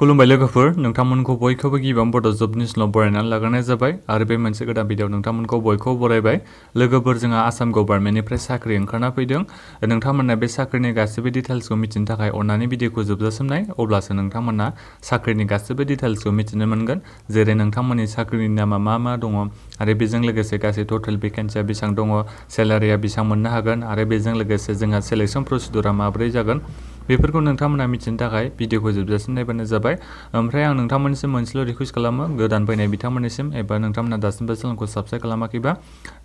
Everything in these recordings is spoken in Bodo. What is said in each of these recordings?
खुलुमबाय लोगोफोर नोंथांमोनखौ बयखौबो गिबियावनो बड' जब निउसआव बरायनानै लाग्रोनाय जाबाय आरो बे मोनसे गोदान भिडिअ नोंथांमोनखौ बयखौबो बरायबाय लोगोफोर जोंहा आसाम गभर्नमेन्टनिफ्राय साख्रि ओंखारना फैदों नोंथांमोनहा बे साख्रिनि गासिबो डिटेल्सखौ मिथिनो थाखाय अन्नानै भिडिअखौ जोबजासिम नाय अब्लासो नोंथांमोनहा साख्रिनि गासिबो डिटेल्सखौ मिथिनो मोनगोन जेरै नोंथांमोननि साख्रिनि नामा मा दङ आरो बेजों लोगोसे गासै टटेल भेकेन्सिया बेसेबां दङ सेलारिया बेसेबां मोननो हागोन आरो बेजों लोगोसे जोंहा सेलेक्शन प्रसिडिउरा माबोरै जागोन बेफोरखौ नोंथांमोना मिथिनो थाखाय भिडिअखौ जोबजासिम नायबानो जाबाय ओमफ्राय आं नोंथांमोननिसिम मोनसेल' रिक्वेस्ट खालामो गोदान फैनाय बिथांमोननिसिम एबा नोंथांमोना दासिमबो चेनेलखौ साबस्क्राइब खालामाखैबा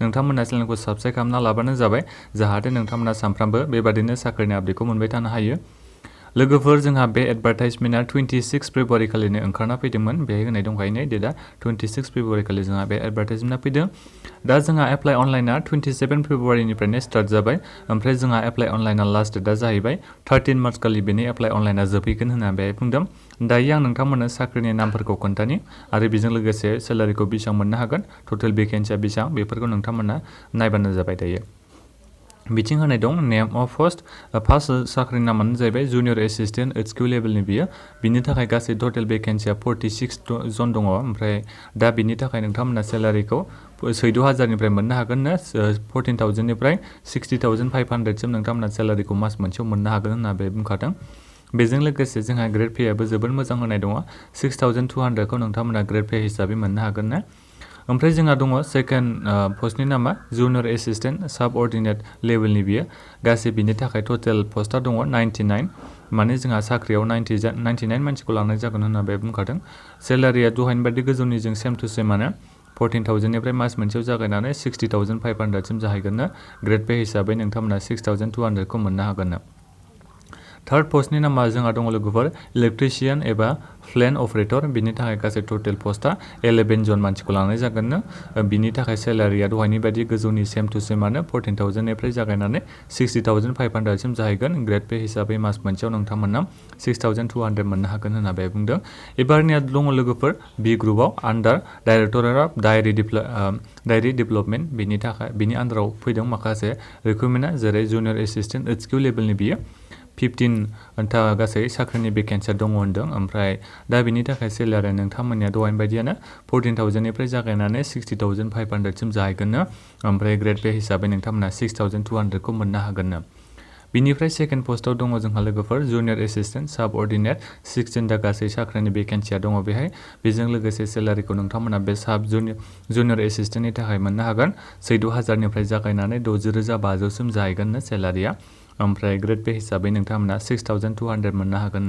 नोंथांमोना चेनेलखौ साबस्क्राइब खालामना लाबानो जाबाय जाहाथे नोंथांमोना सानफ्रामबो बेबादिनो साख्रिनि आपडेटखौ मोनबाय थानो हायो लोगोफोर जोंहा बे एडभार्टाइजमेन्टआ 26 फेब्रुवारि खालिनो ओंखारना फैदोंमोन बेहाय होनाय दंखायो नै डेटआ 26 फेब्रुवारि खालि जोंहा बे एडभार्टाइजमेन्टआ फैदों दा जोंहा एप्लाइ अनलाइनआ 27 फेब्रुवारिनिफ्रायनो स्टार्ट जाबाय ओमफ्राय जोंहा एप्लाइ अनलाइनआ लास्ट डेटआ जाहैबाय 13 मार्च खालि बेनि एप्लाइ अनलाइनआ जोबहैगोन होनना बेहाय बुंदों दायो आं नोंथांमोननो साख्रिनि नामफोरखौ खोन्थानि आरो बेजों लोगोसे सेलारिखौ बेसेबां मोननो हागोन टटेल भेकेन्सिया बेसेबां बेफोरखौ नोंथांमोना नायबानो जाबाय दायो बिथिं होनाय दं नेम अफ पोस्ट फार्स्ट साख्रिनि नामानो जाहैबाय जुनियर एसिस्टेन्ट एचकिउ लेभेलनि बियो बिनि थाखाय गासै टटेल भेकेन्सिया 46 जन दङ ओमफ्राय दा बिनि थाखाय नोंथांमोना सेलारिखौ 14,000निफ्राय मोननो हागोननो 14,000निफ्राय 60,500सिम नोंथांमोना सेलारिखौ मास मोनसेयाव मोननो हागोन होनना बे बुंखादों बेजों लोगोसे जोंहा ग्रेड पेआबो जोबोद मोजां होनाय दङ 6,200खौ नोंथांमोना ग्रेड पे हिसाबै मोननो हागोन ना ओमफ्राय जोंहा दङ सेकेन्ड पस्टनि नामा जुनियर एसिस्टेन्ट साब अर्डिनेट लेभेलनि बियो गासै बिनि थाखाय टटेल पस्टआ दङ 99 माने जोंहा साख्रियाव 99 मानसिखौ लानाय जागोन होनना बे बुंखादों सेलारिया दहायनि बायदि गोजौनिजों सेम टु सेमानो 14,000निफ्राय मास मोनसेयाव जागायनानै 60,500सिम जाहैगोन ग्रेड पे हिसाबै नोंथांमोना 6,200खौ मोननो हागोन थार्ड पस्टनि नामा जोंहा दङ लोगोफोर इलेक्ट्रिशियान एबा प्लेन अपारेटर बिनि थाखाय गासै टटेल पस्टआ 11 जन मानसिखौ लानाय जागोन बिनि थाखाय सेलारिया दहायनि बायदि गोजौनि सेम टु सेमानो 14,000निफ्राय जागायनानै 60,500सिम जाहैगोन ग्रेड पे हिसाबै मास मोनसेयाव नोंथांमोना 6,200 मोननो हागोन होनना बे बुंदों एबारनिया दङ लोगोफोर बि ग्रुपआव आन्डार डाइरेक्टरेट अफ डायरी डेभेलपमेन्ट बिनि थाखाय बिनि आन्डाराव फैदों माखासे रिक्रुटमेन्टआ जेरै जुनियर एसिस्टेन्ट एचकिउ लेभेलनि बियो 15 गासै साख्रिनि भेकेन्सिया दङ होनदों ओमफ्राय दा बिनि थाखाय सेलारिया नोंथांमोननिया दहायनि बायदियानो 14,000निफ्राय जागायनानै 60,500सिम जाहैगोन ओमफ्राय ग्रेड पे हिसाबै नोंथांमोना 6,200खौ मोननो हागोन बिनिफ्राय सेकेन्ड पस्टआव दङ जोंहा लोगोफोर जुनियर एसिस्टेन्ट साब अर्डिनेट 16 दा गासै साख्रिनि भेकेन्सिया दङ बेहाय बेजों लोगोसे सेलारिखौ नोंथांमोना बे साब जुनियर एसिस्टेन्टनि थाखाय मोननो हागोन 14,000निफ्राय जागायनानै 60,500सिम जाहैगोन सेलारिया ओमफ्राय ग्रेड पे हिसाबै नोंथांमोना 6,200 मोननो हागोन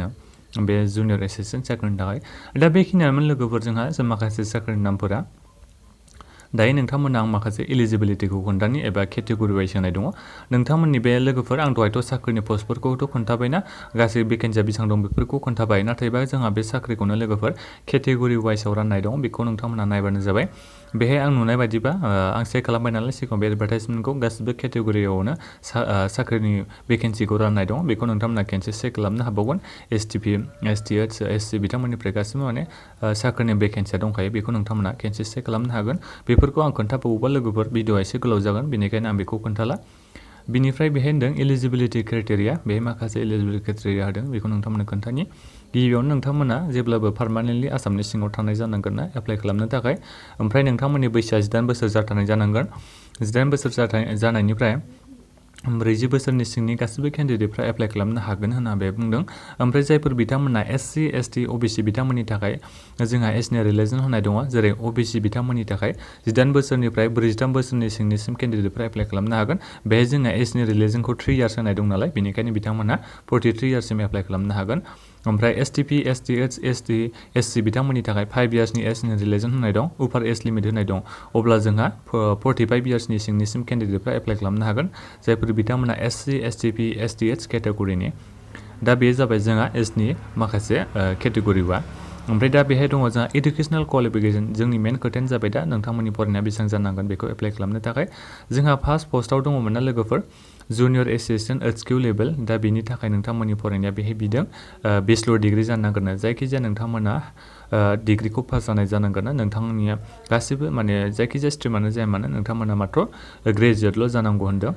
बे जुनियर एसिस्टेन्ट साख्रिनि थाखाय दा बेखिनियानोमोन लोगोफोर जोंहा माखासे साख्रिनि नामफोरा दायो नोंथांमोना आं माखासे एलिजिबिलिटिखौ खोन्थानि एबा केटेगरि वाइज होनाय दङ नोंथांमोननि बे लोगोफोर आं दहायथ' साख्रिनि पस्टफोरखौथ' खोन्थाबायना गासै भेकेन्सिया बेसेबां दं बेफोरखौ खोन्थाबाय नाथायबा जोंहा बे साख्रिखौनो लोगोफोर केटेगरि वाइजआव राननाय दं बेखौ नोंथांमोना नायबानो जाबाय बेहाय आं नुनाय बायदिबा आं चेक खालामबाय नालाय सिगाङाव बे एडभार्टाइजमेन्टखौ गासिबो केटेगरियावनो साख्रिनि भेकेन्सिखौ राननाय दं बेखौ नोंथांमोना खेनसे चेक खालामनो हाबावगोन एसटिपि एसटिएच एससि बिथांमोननिफ्राय गासिबो माने साख्रिनि भेकेन्सिया दंखायो बेखौ नोंथांमोना खेनसे चेक खालामनो हागोन बेफोरखौ आं खोन्थाबावोबा लोगोफोर भिडिअआ एसे गोलाव जागोन बेनिखायनो आं बेखौ खोन्थाला बिनिफ्राय बेहाय होनदों एलिजिबिलिटि क्राइटेरिया बेहाय माखासे एलिजिबिलिटि क्राइटेरिया होदों बेखौ नोंथांमोननो खोन्थानि गिबियावनो नोंथांमोना जेब्लाबो पार्मानेन्टलि आसामनि सिङाव थानाय जानांगोन ना एप्लाइ खालामनो थाखाय ओमफ्राय नोंथांमोननि बैसोआ 18 बोसोर जाथारनाय जानांगोन 18 बोसोर जानायनिफ्राय 40 बोसोरनि सिंनि गासिबो केन्डिडेटफ्रा एप्लाइ खालामनो हागोन होनना बे बुंदों ओमफ्राय जायफोर बिथांमोना एससि एसटि अबिसि बिथांमोननि थाखाय जोंहा एसनि रिलेजन होनाय दङ जेरै अबिसि बिथांमोननि थाखाय 18 बोसोरनिफ्राय 43 बोसोरनि सिंनिसिम केन्डिडेटफ्रा एप्लाइ खालामनो हागोन बेहाय जोंहा एसनि रिलेजनखौ 3 इयार्स होनाय दं नालाय बेनिखायनो बिथांमोना 43 इयार्ससिम एप्लाइ खालामनो हागोन ओमफ्राय एसटिपि एसटिएच एसटि एससि बिथांमोननि थाखाय 5 इयार्सनि एसनि रिलेजन होनाय दं उपार एज लिमिट होनाय दं अब्ला जोंहा 45 इयार्सनि सिंनिसिम केन्डिडेटफ्रा एप्लाइ खालामनो हागोन जायफोर बिथांमोना एससि एसटिपि एसटिएच केटेगरिनि दा बे जाबाय जोंहा एसनि माखासे केटेगरिआ ओमफ्राय दा बेहाय दङ जोंहा इडुकेसनेल क्वालिफिकेसन जोंनि मेन खोथायानो जाबाय दा नोंथांमोननि फरायनाया बेसेबां जानांगोन बेखौ एप्लाइ खालामनो थाखाय जोंहा फार्स्ट पस्टआव दङमोन ना लोगोफोर जुनियर एसिस्टेन्ट एचकिउ लेभेल दा बेनि थाखाय नोंथांमोननि फरायनाया बेहाय बिदों बेचलर डिग्रि जानांगोन जायखिजाया नोंथांमोना डिग्रिखौ पास जानाय जानांगोन नोंथांनिया गासिबो माने जायखिजाया स्ट्रिमानो जाया मानो नोंथांमोना मात्र ग्रेजुवेटल' जानांगौ होनदों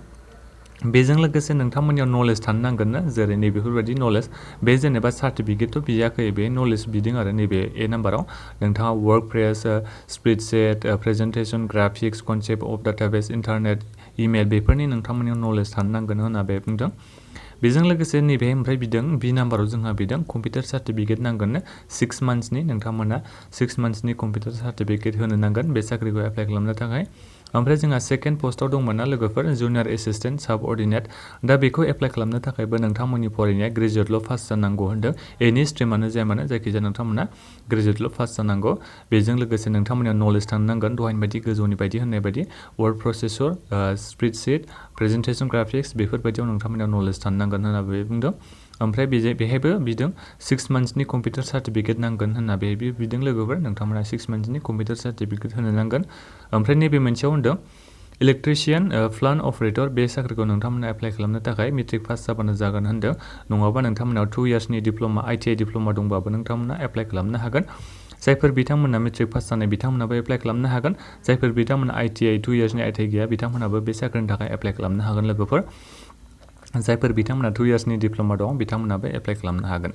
बेजों लोगोसे नोंथांमोननियाव नलेज थानो नांगोन ना जेरै नैबेफोरबायदि नलेज बे जेनेबा सार्टिफिकेटथ' बियाखै बे नलेज बिदों आरो नैबे ए नाम्बाराव नोंथाङा word process spreadsheet presentation graphics concept of database internet email बेफोरनि नोंथांमोननियाव नलेज थानो नांगोन होनना बे बुंदों बेजों लोगोसे नैबे ओमफ्राय बिदों बि नाम्बाराव जोंहा बिदों कम्पिउटार सार्टिफिकेट नांगोन 6 मान्थ्सनि नोंथांमोना 6 मान्थ्सनि कम्पिउटार सार्टिफिकेट होनो नांगोन बे साख्रिखौ एप्लाइ खालामनो थाखाय ओमफ्राय जोंहा सेकेन्ड पस्टआव दंमोन ना लोगोफोर जुनियर एसिस्टेन्ट साबअर्डिनेट दा बेखौ एप्लाइ खालामनो थाखायबो नोंथांमोननि फरायनाया ग्रेजुवेटल' पास जानांगौ होनदों एनि स्ट्रिमानो जाया मानो जायखिजाया नोंथांमोना ग्रेजुवेटल' पास जानांगौ बेजों लोगोसे नोंथांमोननियाव नलेज थानो नांगोन दहायनि बायदि गोजौनि बायदि होननाय बायदि word processor spreadsheet presentation graphics बेफोरबायदियाव नोंथांमोननियाव नलेज थानो नांगोन होनना बे बुंदों ओमफ्राय बेहायबो बिदों 6 मान्थ्सनि कम्पिउटार सार्टिफिकेट नांगोन होनना बेहायबो बिदों लोगोफोर नोंथांमोना 6 मान्थ्सनि कम्पिउटार सार्टिफिकेट होनो नांगोन ओमफ्राय नैबे मोनसेयाव होनदों इलेक्ट्रिशियान प्लान अपारेटर बे साख्रिखौ नोंथांमोना एप्लाइ खालामनो थाखाय मेट्रिक पास जाबानो जागोन होनदों नङाबा नोंथांमोनाव 2 इयार्सनि डिप्ल'मा ITI डिप्ल'मा दंबाबो नोंथांमोना एप्लाइ खालामनो हागोन जायफोर बिथांमोना मेट्रिक पास जानाय बिथांमोनाबो एप्लाइ खालामनो हागोन जायफोर बिथांमोना ITI 2 इयार्सनि ITI गैया बिथांमोनाबो बे साख्रिनि थाखाय एप्लाइ खालामनो हागोन लोगोफोर जायफोर बिथांमोना 2 इयार्सनि डिप्ल'मा दं बिथांमोनाबो एप्लाइ खालामनो हागोन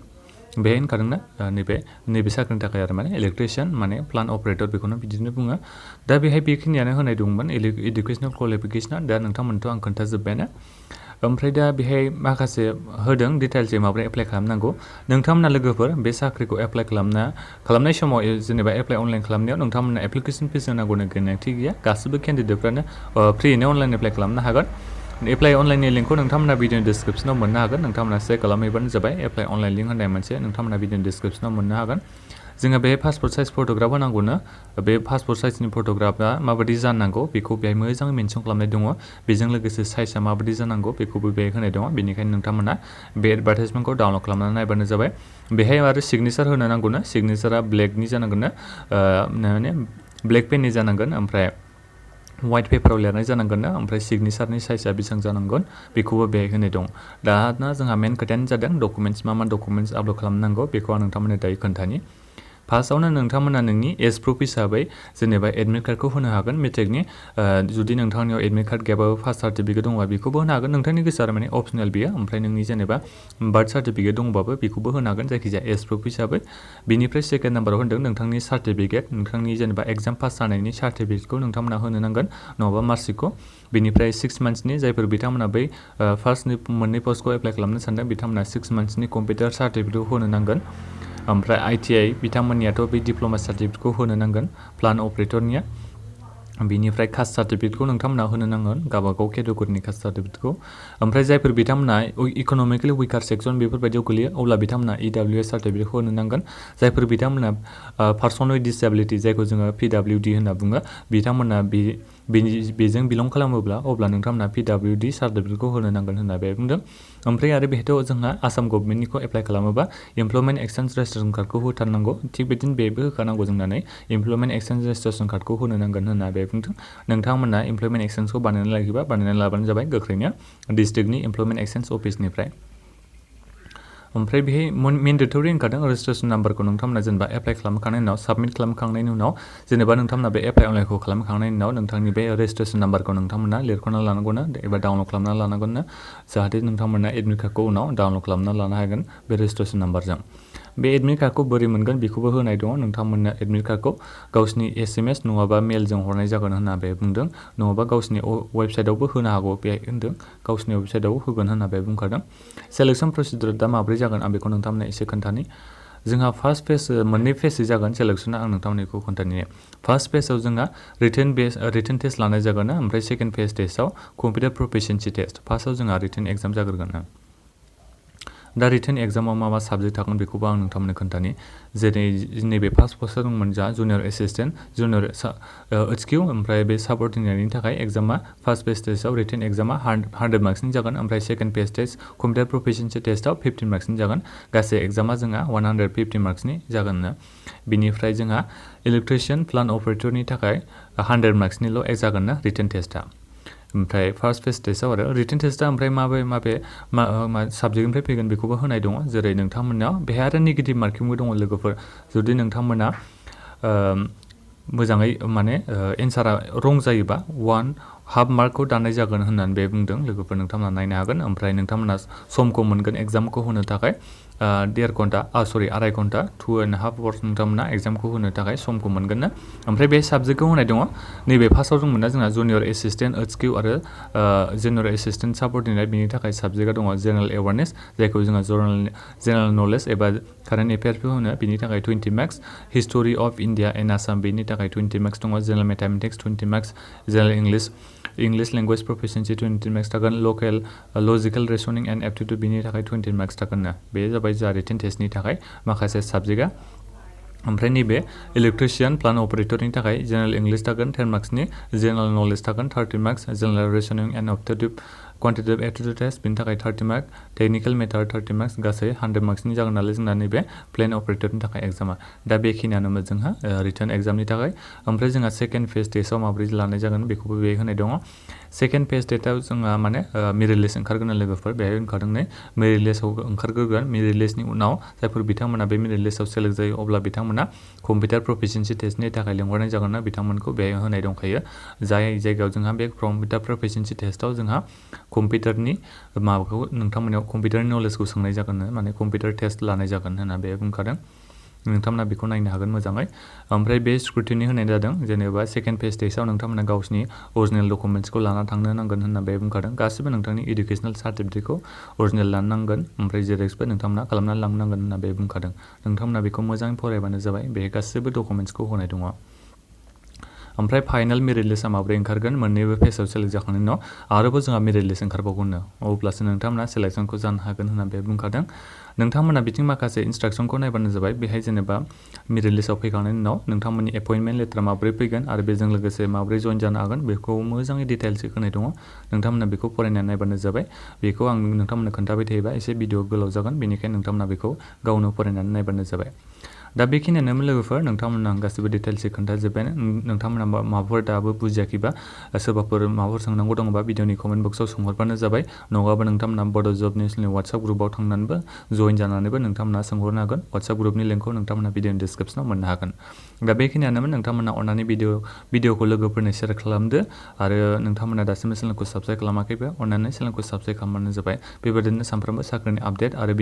बे होनखादोंना नैबे साख्रिनि थाखाय आरो माने इलेक्ट्रिशियान माने प्लान अपारेटर बेखौनो बिदिनो बुङो दा बेहाय बेखिनियानो होनाय दंमोन इडुकेसनेल क्वालिफिकेसना दा नोंथांमोनथ' आं खोन्थाजोब्बायानो ओमफ्राय दा बेहाय माखासे होदों डिटेल्सै माबोरै एप्लाइ खालामनांगौ नोंथांमोना लोगोफोर बे साख्रिखौ एप्लाइ खालामनाय समाव जेनेबा एप्लाइ अनलाइन खालामनायाव नोंथांमोना एप्लिकेसन फिस होनांगौनि गोनांथि गैया गासिबो केन्डिडेटफ्रानो फ्रियैनो अनलाइन एप्लाइ खालामनो हागोन एप्लाइ अनलाइननि लिंकखौ नोंथांमोना भिडिअ डिसक्रिप्सनाव मोननो हागोन नोंथांमोना चेक खालामहैबानो जाबाय एप्लाइ अनलाइन लिंक होननाय मोनसे नोंथांमोना भिडिअ डिसक्रिप्सनाव मोननो हागोन जोङो बे पासपोर्ट साइज फट'ग्राफ होनांगौनो बे पासपोर्ट साइजनि फट'ग्राफा माबायदि जानांगौ बेखौ बेहाय मोजाङै मेनसन खालामनाय दङ बेजों लोगोसे साइजआ माबायदि जानांगौ बेखौबो बेहाय होनाय दङ बेनिखायनो नोंथांमोना बे एडभार्टाइजमेन्टखौ डाउनलड खालामनानै नायबानो जाबाय बेहाय आरो सिगनेचार होनो नांगौनो सिगनेचारा ब्लेकनि जानांगोननो माने ब्लेक पेननि जानांगोन ओमफ्राय वाइट पेपाराव लिरनाय जानांगोन ओमफ्राय सिगनेचारनि साइजआ बेसेबां जानांगोन बेखौबो बेहाय होनाय दं दाना जोंहा मेन खोथायानो जादों डकुमेन्ट्स मा डकुमेन्ट्स आपल'ड खालामनांगौ बेखौ आं नोंथांमोननो दायो खोन्थानि फार्स्टआवनो नोंथांमोना नोंनि एज प्रुफ हिसाबै जेनेबा एडमिट कार्डखौ होनो हागोन मेट्रिकनि जुदि नोंथांनियाव एडमिट कार्ड गैयाबाबो फार्स्ट सार्टिफिकेट दङबा बेखौबो होनो हागोन नोंथांनि गोसो आरो माने अपसनेल बियो ओमफ्राय नोंनि जेनेबा बार्थ सार्टिफिकेट दङबाबो बेखौबो होनो हागोन जायखिजाया एज प्रुफ हिसाबै बिनिफ्राय सेकेन्ड नाम्बाराव होनदों नोंथांनि सार्टिफिकेट नोंथांनि जेनेबा एग्जाम पास जानायनि सार्टिफिकेटखौ नोंथांमोना होनो नांगोन नङाबा मार्कशिटखौ बिनिफ्राय 6 मान्थ्सनि जायफोर बिथांमोना बै फार्स्टनि मोननै पस्टखौ एप्लाइ खालामनो सानदों बिथांमोना 6 मान्थ्सनि कम्पिउटार सार्टिफिकेटखौ होनो नांगोन ओमफ्राय ITI बिथांमोननियाथ' बै डिप्ल'मा सार्टिफिकेटखौ होनो नांगोन प्लान अपारेटरनिया बिनिफ्राय कास्ट सार्टिफिकेटखौ नोंथांमोना होनो नांगोन गावबागाव केटेगरिनि कास्ट सार्टिफिकेटखौ ओमफ्राय जायफोर बिथांमोना इक'नमिकेलि उइकार सेक्सन बेफोरबायदियाव गोलैयो अब्ला बिथांमोना EWS सार्टिफिकेटखौ होनो नांगोन जायफोर बिथांमोना पार्सन विथ डिसेबिलिटि जायखौ जोङो PWD होनना बुङो बिथांमोना बेजों बिलं खालामोब्ला अब्ला नोंथांमोना PWD सार्टिफिकेटखौ होनो नांगोन होनना बे बुंदों ओमफ्राय आरो बेहायथ' जोंहा आसाम गभर्नमेन्टनिखौ एप्लाइ खालामोबा इमप्लयमेन्ट एक्सचेन्ज रेजिस्ट्रेसन कार्डखौ होथारनांगौ थिग बिदिनो बेबो होखानांगौ जोंनानै इमप्लयमेन्ट एक्सचेन्ज रेजिस्ट्रेसन कार्डखौ होनो नांगोन होनना बे बुंदों नोंथांमोना इमप्लयमेन्ट एक्सचेन्जखौ बानायनानै लाबानो जाबाय गोख्रैनो डिस्ट्रिक्टनि इमप्लयमेन्ट एक्सचेन्ज अफिसनिफ्राय ओमफ्राय बेहाय मेन्डेटरि ओंखारदों रेजिस्ट्रेसन नाम्बारखौ नोंथांमोना जेनेबा एप्लाइ खालामखांनायनि उनाव साबमिट खालामखांनायनि उनाव जेनेबा नोंथांमोना बे एप्लाइ अनलाइनखौ खालामखांनायनि उनाव नोंथांनि बे रेजिस्ट्रेसन नाम्बारखौ नोंथांमोना लिरख'ना लानांगौनो एबा डाउनलड खालामना लानांगौनो जाहाथे नोंथांमोना एडमिट कार्डखौ उनाव डाउनलड खालामना लानो हागोन बे रेजिस्ट्रेसन नाम्बारजों बे एडमिट कार्डखौ बोरै मोनगोन बेखौबो होनाय दङ नोंथांमोननो एडमिट कार्डखौ गावसिनि SMS नङाबा मेलजों हरनाय जागोन होनना बे बुंदों नङाबा गावसिनि वेबसाइटआवबो होनो हागौ बे होनदों गावसिनि वेबसाइटआवबो होगोन होनना बे बुंखादों सेलेक्सन प्रसिडिउर दा माब्रै जागोन आं बेखौ नोंथांमोननो एसे खोन्थानि जोंहा फार्स्ट फेज मोननै फेजै जागोन सेलेक्सना आं नोंथांमोननिखौ खोन्थानि फार्स्ट फेजआव जोंहा रिटेन टेस्ट लानाय जागोन ओमफ्राय सेकेन्ड फेज टेस्टआव कम्पिउटार प्रफिसियेन्सि टेस्ट फार्स्टआव जोंहा रिटेन एग्जाम जाग्रोगोन दा रिटेन एग्जामाव मा साबजेक्ट थागोन बेखौबो आं नोंथांमोननो खोन्थानि जेरै नैबे फार्स्ट पस्टआव दंमोन जा जुनियर एसिस्टेन्ट जुनियर HQ ओमफ्राय बे साबअर्डिनेटनि थाखाय एग्जामा फार्स्ट फेज टेस्टआव रिटेन एग्जामा 100 मार्क्सनि जागोन ओमफ्राय सेकेन्ड फेज टेस्ट कम्पिउटार प्रफिसियेन्सि टेस्टआव 15 मार्क्सनि जागोन गासै एग्जामा जोंहा 150 मार्क्सनि जागोननो बिनिफ्राय जोंहा इलेक्ट्रिशियान प्लान अपारेटरनि थाखाय 100 मार्क्सनिल' जागोननो रिटेन टेस्टआ ओमफ्राय फार्स्ट फेज टेस्टआव आरो रिटेन टेस्टआ ओमफ्राय माबे साबजेक्टनिफ्राय फैगोन बेखौबो होनाय दङ जेरै नोंथांमोनाव बेहाय आरो नेगेटिभ मार्किंबो दङ लोगोफोर जुदि नोंथांमोना मोजाङै माने एन्सारा रं जायोबा 1.5 मार्कखौ दाननाय जागोन होननानै बे बुंदों लोगोफोर नोंथांमोना नायनो हागोन ओमफ्राय नोंथांमोना समखौ मोनगोन एग्जामखौ होनो थाखाय 1.5 घन्टा आराय घन्टा 2.5 आवार्स नोंथांमोना एग्जामखौ होनो थाखाय समखौ मोनगोन ना ओमफ्राय बे साबजेक्टखौ होनाय दङ नैबे फार्स्टआव दंमोन ना जोंहा जुनियर एसिस्टेन्ट एचकिउ आरो जुनियर एसिस्टेन्ट साबअर्डिनेट बिनि थाखाय साबजेक्टआ दङ जेनेरेल एवारनेस जायखौ जोङो जेनेरेल नलेज एबा कारेन्ट एफेयार्सबो होनो बिनि थाखाय 20 marks history of India and Assam बिनि थाखाय 20 मार्क्स दङ general mathematics 20 marks general English language proficiency 20 marks थागोन लोकेल लजिकल रिजनिंग एंड एप्टिट्यूड बिनि थाखाय 20 मार्क्स थागोन ना बे जाबाय जा रिटेन टेस्टनि थाखाय माखासे साबजेक्टआ ओमफ्राय नैबे इलेक्ट्रिशियन प्लान अपारेटरनि थाखाय जेनेरेल इंलिश थागोन 10 मार्क्सनि जेनेरेल नलेज थागोन 30 marks general reasoning and aptitude quantitative aptitude test बिनि थाखाय 30 मार्क टेक्निकल मेथड 30 मार्क्स गासै 100 मार्क्सनि जागोन नालाय जोंना नैबे प्लेन अपारेटरनि थाखाय एग्जामा दा बेखिनियानोमोन जोंहा रिटर्न एग्जामनि थाखाय ओमफ्राय जोंहा सेकेन्ड फेज टेस्टआव माबोरै लानाय जागोन बेखौबो बे होनाय दङ सेकेन्ड फेज टेस्टआव जोंहा माने मेरिट लिस्ट ओंखारगोन लोगोफोर बेहाय ओंखारदों नै मेरिट लिस्टआव ओंखारग्रोगोन मेरिट लिस्टनि उनाव जायफोर बिथांमोना बे मेरिट लिस्टआव सेलेक्ट जायो अब्ला बिथांमोना कम्पिउटार प्रोफिशिएन्सि टेस्टनि थाखाय लेंहरनाय जागोन ना बिथांमोनखौ बेहाय होनाय दंखायो जाय जायगायाव जोंहा बे कम्पिउटार प्रोफिशिएन्सि टेस्टआव जोंहा कम्पिउटारनि माबाखौ नोंथांमोनाव कम्पिउटारनि नलेजखौ सोंनाय जागोन माने कम्पिउटार टेस्ट लानाय जागोन होनना बे बुंखादों नोंथांमोना बेखौ नायनो हागोन मोजाङै ओमफ्राय बे स्क्रुटिनि होनाय जादों जेनेबा सेकेन्ड फेज टेस्टआव नोंथांमोना गावसिनि अरिजिनेल डकुमेन्ट्सखौ लाना थांनो नांगोन होनना बे बुंखादों गासिबो नोंथांनि इडुकेसनेल सार्टिफिकेटखौ अरिजिनेल लानो नांगोन ओमफ्राय जेरेक्सबो नोंथांमोना खालामनानै लांनो नांगोन होनना बे बुंखादों नोंथांमोना बेखौ मोजाङै फरायबानो जाबाय बे गासिबो डकुमेन्ट्सखौ होनाय दङ ओमफ्राय फाइनाल मेरिट लिस्टआ माबोरै ओंखारगोन मोननैबो फेजआव सेलेक्ट जाखांनायनि उनाव आरोबाव जोंहा मेरिट लिस्ट ओंखारबावगोननो अब्लासो नोंथांमोना सेलेक्सनखौ जानो हागोन होनना बे बुंखादों नोंथांमोना बिथिं माखासे इन्सट्राक्सनखौ नायबानो जाबाय बेहाय जेनेबा मेरिट लिस्टआव फैखांनायनि उनाव नोंथांमोननि एपइन्टमेन्ट लेटारा माबोरै फैगोन आरो बेजों लोगोसे माबोरै जइन जानो हागोन बेखौ मोजाङै डिटेल्सै होनाय दङ नोंथांमोना बेखौ फरायनानै नायबानो जाबाय बेखौ आं नोंथांमोननो खोन्थाबाय थायोबा एसे भिडिअ गोलाव जागोन बेनिखायनो नोंथांमोना बेखौ गावनो फरायनानै नायबानो जाबाय दा बेखिनियानो लोगोफोर नोंथांमोना गासिबो डिटेल्सै खोन्थाजोब्बाय नोंथांमोना माबाफोर दाबो बुजियाखैबा सोरबाफोर माबाफोर सोंनांगौ दङबा भिडिअनि कमेन्ट बक्सआव सोंहरबानो जाबाय नङाबा नोंथांमोना बड' जब निउसनि वाट्सएप ग्रुपआव थांनानैबो जइन जानानैबो नोंथांमोना सोंहरनो हागोन वाट्सएप ग्रुपनि लिंकखौ नोंथांमोना भिडिअनि डिसक्रिपसनाव मोननो हागोन दा बेखिनियानोमोन नोंथांमोना अननानै भिडिअखौ लोगोफोरनो शेयार खालामदो आरो नोंथांमोना दासिमबो चेनेलखौ साबस्क्राइब खालामाखैबा अननानै चेनेलखौ साबस्क्राइब खालामबानो जाबाय बेबायदिनो सानफ्रोमबो साख्रिनि आपडेट आरो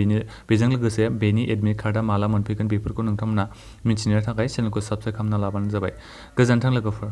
बेजों लोगोसे बेनि एडमिट कार्डआ माला मोनफैगोन बेफोरखौ नोंथांमोना मिथिनो थाखाय चेनेलखौ साबस्क्राइब खालामना लाबानो जाबाय गोजोन्थों लोगोफोर